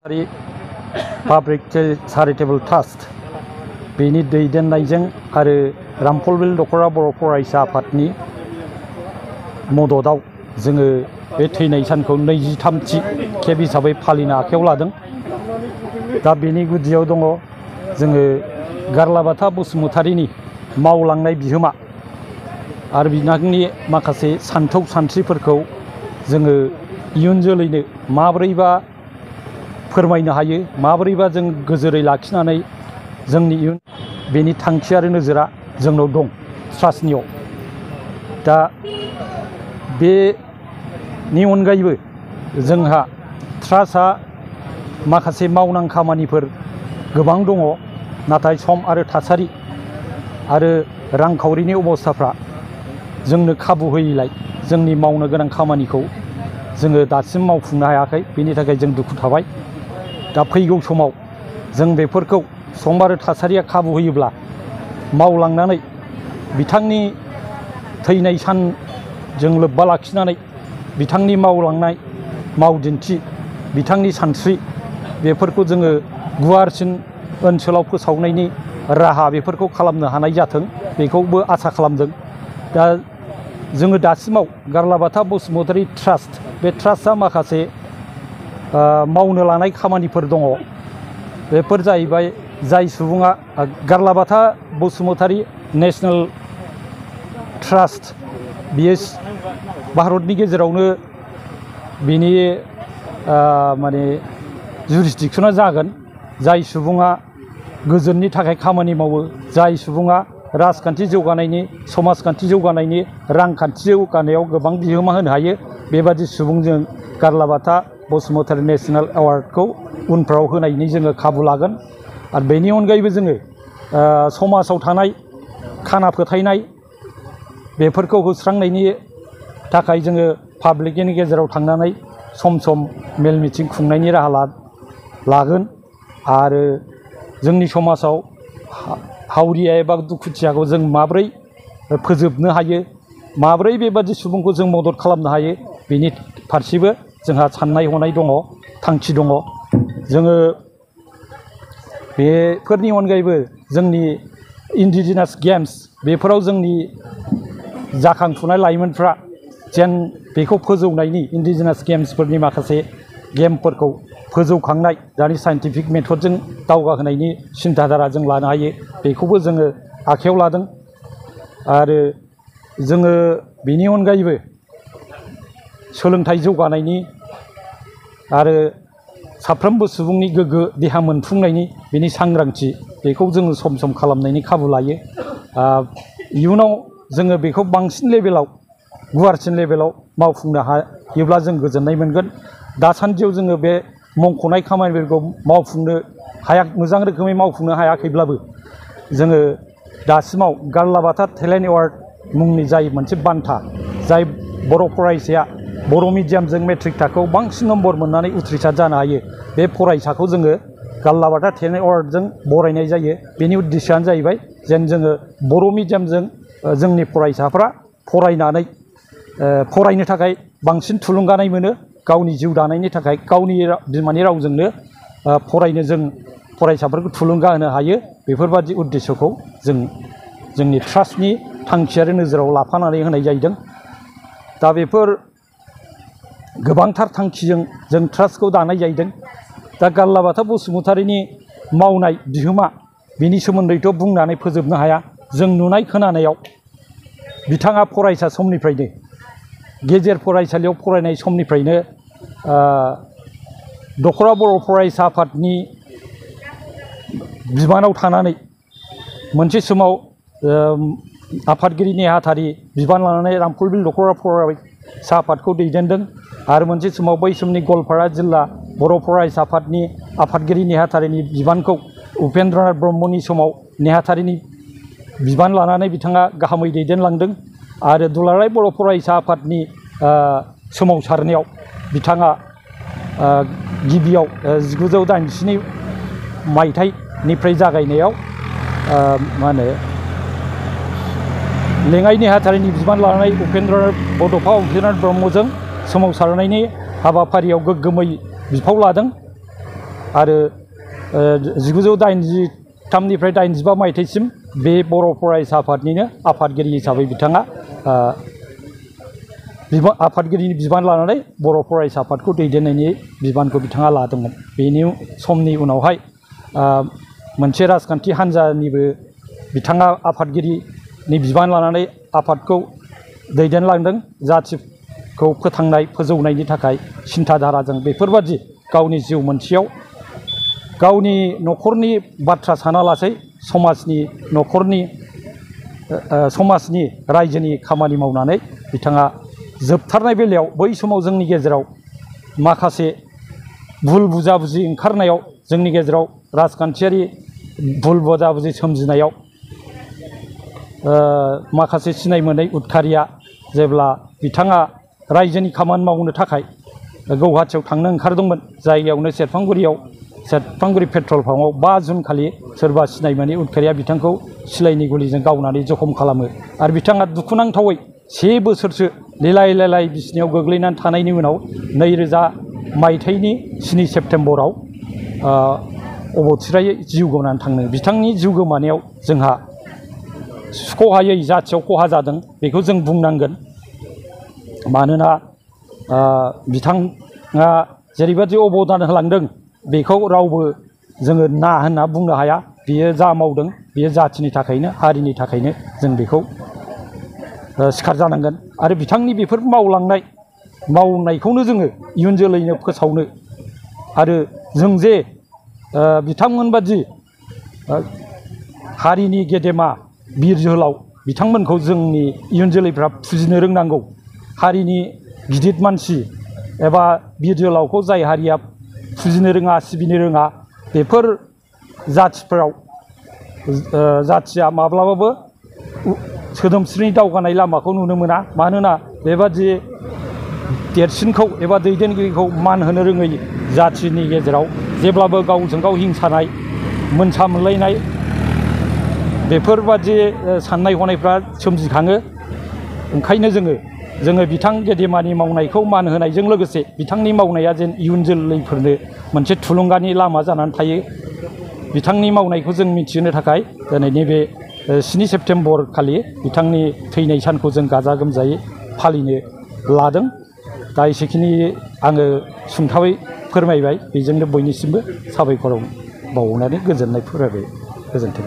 Public charitable trust बेनि दैदेननायजों आरो रामफलबिल दख'रा बर' फरायसा आफादनि मददाव जोङो बे थैनाय सानखौ 23थि खेब हिसाबै फालिनो आखायाव लादों। दा बेनि गुदियाव दङ जोङो गारलाबाथा बसुमतारीनि मावलांनाय बिहोमा आरो बिथांनि माखासे सानथौ सानस्रिफोरखौ जोङो इयुन जोलैनो माबोरैबा फोरमायनो हायो, माबोरैबा जों गोजोरै लाखिनानै जोंनि इयुन बेनि थांखि आरो नोजोरा जोंनाव दं ट्रास्टनियाव। दा बेनि अनगायैबो जोंहा ट्रास्टआ माखासे मावनां खामानिफोर गोबां दङ, नाथाय सम आरो थासारि आरो रांखावरिनि अबस्थाफ्रा जोंनो खाबु होयैलाय जोंनि मावनो गोनां खामानिखौ जोङो दासिम मावफुंनो हायाखै। बेनि थाखाय जों दुखु थाबाय। दा फैगौ समाव जों बेफोरखौ सम आरो थासारिया खाबु होयोब्ला मावलांनानै बिथांनि थैनाय सानजों लोब्बा लाखिनानै बिथांनि मावलांनाय मावदिन्थि, बिथांनि सानस्रि बेफोरखौ जोङो गुवारसिन ओनसोलाव फोसावनायनि राहा बेफोरखौ खालामनो हानाय जाथों, बेखौबो आसा खालामदों। दा जोङो दासिमाव गारलाबाथा बसुमतारी ट्रास्ट, बे ट्रास्टआ माखासे मावनो लानाय खामानिफोर दङ। बेफोर जाहैबाय जाय सुबुङा गारलाबाथा बसुमतारी नेशनेल ट्रास्ट, बियो भारतनि गेजेरावनो बिनि माने जुरिसडिक्सना जागोन जाय सुबुङा गोजोननि थाखाय खामानि मावो, जाय सुबुङा राजखान्थि जौगानायनि, समाजखान्थि जौगानायनि, रांखान्थि जौगानायाव गोबां बिहोमा होनो हायो। बेबादि सुबुंजों गारलाबाथा बसुमतारी नेशनेल एवार्डखौ उनफ्राव होनायनि जोङो खाबु लागोन। आरो बेनि अनगायैबो जोङो समाजाव थानाय खाना फोथायनाय बेफोरखौ होस्रांनायनि थाखाय जोङो पाब्लिकनि गेजेराव थांनानै सम सम मेल मिथिं खुंनायनि राहा लागोन। आरो जोंनि समाजाव हावरिया एबा दुखुथियाखौ जों माब्रै फोजोबनो हायो, माब्रै बेबादि सुबुंखौ जों मदद खालामनो हायो, बेनि फारसेबो जोंहा साननाय हनाय दङ, थांखि दङ। जोङो बेफोरनि अनगायैबो जोंनि इन्डिजिनास गेम्स, बेफोराव जोंनि जाखांफुनाय लाइमोनफ्रा जेन बेखौ फोजौनायनि, इन्डिजिनास गेम्सफोरनि माखासे गेमफोरखौ फोजौखांनाय, दानि साइन्टिफिक मेथडजों दावगाहोनायनि सिन्थाधारा जों लानो हायो, बेखौबो जोङो आखायाव लादों। आरो जोङो बेनि अनगायैबो सोलोंथाइ जौगानायनि आरो साफ्रोमबो सुबुंनि गोग्गो देहा मोनफुंनायनि बेनि सांग्रांथि, बेखौ जोङो सम सम खालामनायनि खाबु लायो। इयुनाव जोङो बेखौ बांसिन लेभेलाव, गुवारसिन लेभेलाव मावफुंनो हायोब्ला जों गोजोननाय मोनगोन। दासान्दियाव जोङो बे मावख'नाय खामानिफोरखौ मावफुंनो मोजां रोखोमै मावफुंनो हायाखैब्लाबो जोङो दासिमाव गारलाबाथा टेलेन्ट एवार्ड मुंनि जाय मोनसे बान्था, जाय बर' फरायसाया बर' मिडियामजों मेट्रिक थाखोआव बांसिन नम्बर मोननानै उथ्रिसार जानो हायो, बे फरायसाखौ जोङो गारलाबाथा टेलेन्ट एवार्डजों बरायनाय जायो। बेनि उद्देश्यआनो जाहैबाय जेन जोङो बर' मिडियामजों जोंनि फरायसाफ्रा फरायनो थाखाय बांसिन थुलुंगानाय मोनो, गावनि जिउ दानायनि थाखाय गावनि बिमानि रावजोंनो फरायनो जों फरायसाफोरखौ थुलुंगा होनो हायो। बेफोरबादि उद्देश्यखौ जों जोंनि ट्रास्टनि थांखि आरो नोजोराव लाफानानै होनाय जाहैदों। दा बेफोर गोबांथार थांखिजों जों ट्रास्टखौ दानाय जाहैदों। दा गारलाबाथा बसुमतारीनि मावनाय बिहोमा, बिनि सोमोन्दैथ' बुंनानै फोजोबनो हाया। जों नुनाय खोनानायाव बिथाङा फरायसा समनिफ्रायनो, गेजेर फरायसालियाव फरायनाय समनिफ्रायनो दख'रा बर' फरायसा आफादनि बिबानाव थानानै मोनसे समाव आफादगिरि नेहाथारि बिबान लानानै रामफलबिल दख'रा फरायसा आफादखौ दैदेनदों। आरो मोनसे समाव बै समनि गवालपारा जिल्ला बर' फरायसा आफादनि आफादगिरि नेहाथारिनि बिबानखौ उपेन्द्रनाथ ब्रह्मनि समाव नेहाथारिनि बिबान लानानै बिथाङा गाहामै दैदेनलांदों। आरो दुलाराय बर' फरायसा आफादनि सोमावसारनायाव बिथाङा गिबियाव 1987 मायथाइनिफ्राय जागायनायाव लेङाइ नेहाथारिनि बिबान लानानै बड'फा उपेन्द्रनाथ ब्रह्मजों सोमावसारनायनि हाबाफारियाव गोग्गोमै बिफाव लादों। आरो 1983निफ्राय 85 मायथाइसिम बे बर' फरायसा आफादनिनो आफादगिरि हिसाबै बिथाङा आफादगिरिनि बिबान लानानै बर' फरायसा आफादखौ दैदेननायनि बिबानखौ बिथाङा लादोंमोन। बेनि समनि उनावहाय मोनसे राजखान्थि हान्जानिबो बिथाङा आफादगिरिनि बिबान लानानै आफादखौ दैदेनलांदों। जाथिखौ फोथांनाय फोजौनायनि थाखाय सिन्थाधाराजों बेफोरबादि गावनि जिउ मोनसेयाव गावनि न'खरनि बाथ्रा सानालासै समाजनि रायजोनि खामानि मावनानै बिथाङा जोबथारनाय बेलायाव बै समाव जोंनि गेजेराव माखासे भुल बुजाबुजि ओंखारनायाव जोंनि गेजेराव राजखान्थियारि भुल बुजाबुजि सोमजिनायाव माखासे सिनाय मोनै उदखारिया जेब्ला बिथाङा रायजोनि खामानि मावनो थाखाय गौहाटियाव थांनो ओंखारदोंमोन, जायगायावनो सेरफांगुरि पेट्रल पाम्पआव 5 जुन खालि सोरबा सिनाय मोनै उदखारिया बिथांखौ सिलाइनि गुलिजों गावनानै जखम खालामो आरो बिथाङा दुखुनांथावै 1 बोसोरसो लेलाय बिसिनायाव गोग्लैनानै थानायनि उनाव 2000 मायथाइनि 7 सेप्तेम्बराव अबथिरायै जिउ गोमानानै थाङो। बिथांनि जिउ गोमानायाव जोंहा सुख'हायै जाथियाव खहा जादों बेखौ जों बुंनांगोन। मानोना बिथाङा जेरैबादि अबदान होलांदों बेखौ रावबो जोङो ना होनना बुंनो हाया। बियो जा मावदों बियो जाथिनि थाखायनो हारिनि थाखायनो जों बेखौ सिखार जानांगोन। आरो बिथांनि बेफोर मावनायखौनो जोङो इयुन जोलैनो फोसावनो आरो जों जे बिथांमोनबादि हारिनि गेदेमा बिर जोहोलाव बिथांमोनखौ जोंनि इयुन जोलैफ्रा फुजिनो रोंनांगौ। हारिनि गिदिर मानसि एबा बिर जोहोलावखौ जाय हारिया फुजिनो रोङा सिबिनो रोङा बेफोर जाथिया माब्लाबाबो सोदोमस्रिनि दावगानाय लामाखौ नुनो मोना। मानोना बेबादि देरसिनखौ एबा दैदेनगिरिखौ मान होनो रोङै जाथिनि गेजेराव जेब्लाबो गावजों गाव हिंसानाय मोनसा मोनलायनाय बेफोरबादि साननाय हनायफ्रा सोमजिखाङो। ओंखायनो जोङो बिथां गेदेमानि मावनायखौ मान होनायजों लोगोसे बिथांनि मावनाया जेन इयुन जोलैफोरनो मोनसे थुलुंगानि लामा जानानै थायो, बिथांनि मावनायखौ जों मिथिहोनो थाखाय दिनैनि बे 7 सेप्तेम्बर खालि बिथांनि थैनाय सानखौ जों गाजा गोमजायै फालिनो लादों। दा एसेखिनि आङो सुंथाबै फोरमायबाय, बेजोंनो बयनिसिमबो साबायखर बावनानै गोजोननाय फोरमायबाय। गोजोन्थों।